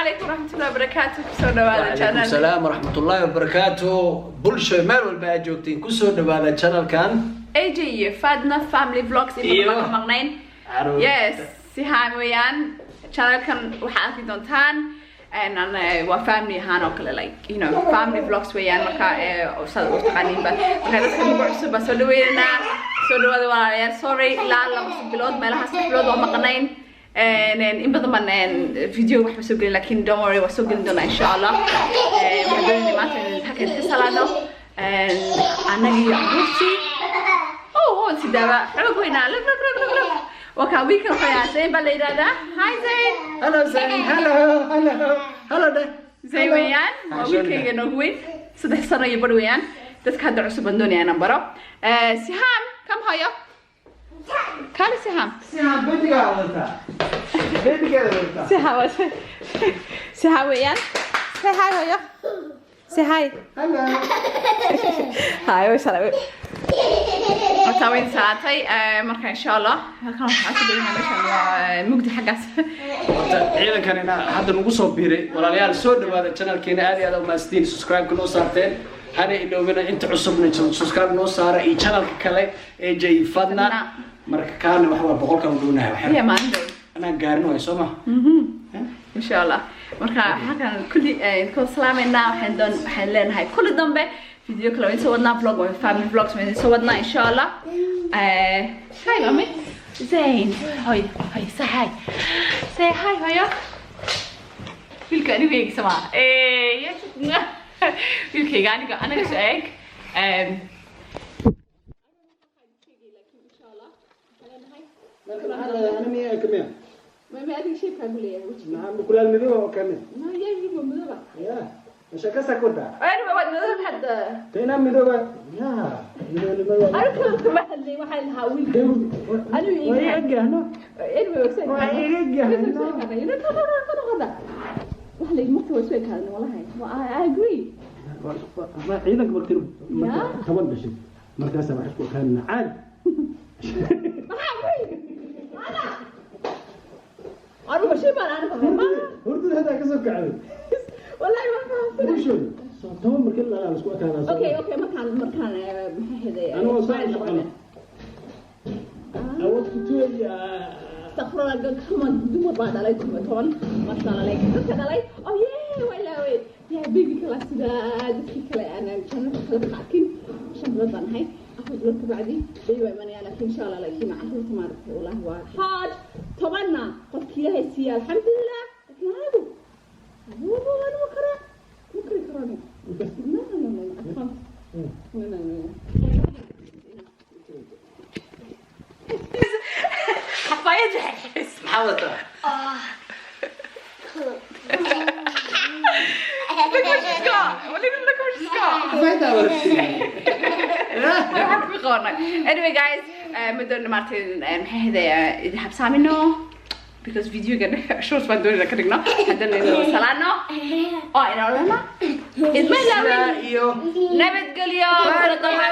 Calaykum waraxmatullahi wabarakaatu. Kusoo dhawaada وعليكم channel. السلام ورحمة الله وبركاته. Bulsho meel walba aad joogtiin, kusoo dhawaada channelkan AJ iyo Fadna Family Vlogs. In badan baan ka maqnayn. Caruur. Yes, Sihaan weeyaan. Channelkan waxaa arki doontaan waa family ahaan oo kale, like family vlogs weeyaan. Marka saad u taqaaniinba, marka dadka nagu cusub baan soo dhaweynanaa. Soo dhawaada, walaalayaal. Sorry, ilaa 2 bilood meelahaas, 3 bilood waa maqnayn. In badan baan video waxba soo gelin, laakiin don't worry, waa soo gelin doonaa insha Allah. Waxaan doonaynaa maanta in halkan ka salaano annaga iyo caruurtii. Oh, sidaaba xoog weynaa. Look, look, look, look, look. Wakaa wiilkan waxaa Zayn baa la yidhahdaa. Hi, Zayn. Hello Zayn, hello, hello, hello de. Zayn weeyaan, waa wiilkayga noogu weyn, 3 sano iyo bar weeyaan. Dadka hadda cusub baan doonaya inaan baro. Siham, come, hooyo kaali, Siham. Sihaan babygaa wadataa, babygeeda wadataa. Siham waa Siham weeyaan. Say hi, hooyo. Say hi. Hello. Hi, way salaamay. Horta wayn salaatay. Marka insha Allah halkan waxaa ku dhigana, meeshan waa mugdi xaggaas. Horta ciidankanina hadda nagu soo biiray. Walaalayaal, soo dhawaada channelkeena. Aad iyo aad umahadsantiin subscribe-ka noo saarteen. Hana iloobina, inta cusubna subscribe noo saara iyo channelka kale AJ Fadna. Fadna. Marka kaana waxa waa 100-kan u dhownahay waxyar. Iya, maalin dhow. Anaa gaarin waay, soo ma? Insha Allah. Marka halkan kulli idinkoo salaameynaa, waxaan leenahay kulli dambe video kale waan soo wadnaa, vlog waa family vlogs waan soo wadnaa insha Allah. Hi mami. Zayn, hoy hoy, say hi, say hi, hooyo. Wiilka anigu eegisa ma yes, wiilkayga aniga anaga soo eeg. Marka maxaa leedahay? Ana miyaa kamiya? Mami, adiga shape-kaa ku leeyahay wejiga. Maxaa mukulaal madow oo kamid? Ma yayigo madooba. Ya mashakasa kuda. Anyway, waad madoob hadda. Tena midooba ya midownimada. Anigu kama hadlay, waxaan lahaa wiilka. Anigu waa iga gahno. Anyway, waa soo Waa iga gahno. Wax la marka waa soo ekaadan walahi. I agree. Ciidanka markii Ya. 10 dhashay markaasa wax isku ekaanina caadi. Maxaa wey? Ana. Anigu shay baan anigu ma. Hurdada haddaa kasoo kacday. Wallahi ma fahamsan. Bulshooda soo 10 markii la isku ekaadaa. Okay, markaan maxay heday? Anigu waa soo socono awood ku tuaya. Astaghfirullah, come on, dumar baa dhalay 10, masha Allah, like dadka dhalay. Oh yeah, waa ilaaway. Yeah, baby kala sida dadkii kale aanan channelka kale ka arkin. 5 bilood baan ahay, 4 bilood ka bacdi baby baa imanaya, laakiin insha Allah, laakiin carruurta maaragtay, wallahi waa hard. 10-na qofki Ilaahay siiya, alxamdulilah, laakiin anigu kara ma kari karo anigu. No, no, no, no, I can't. No, no, no. xafaayad Maxaa wadataa? Look what she's got. Look, look what she's got. Fayda wadatay. Waxaan ku qabanay. Anyway guys, ma doonno maartay maxay ahayd idin habsaamino because videogan short baan doonayna ka dhigno. Haddana inuu salaano oo inaan odhana idma ilaawin. Iyo Nabadgelyo, kula dambe.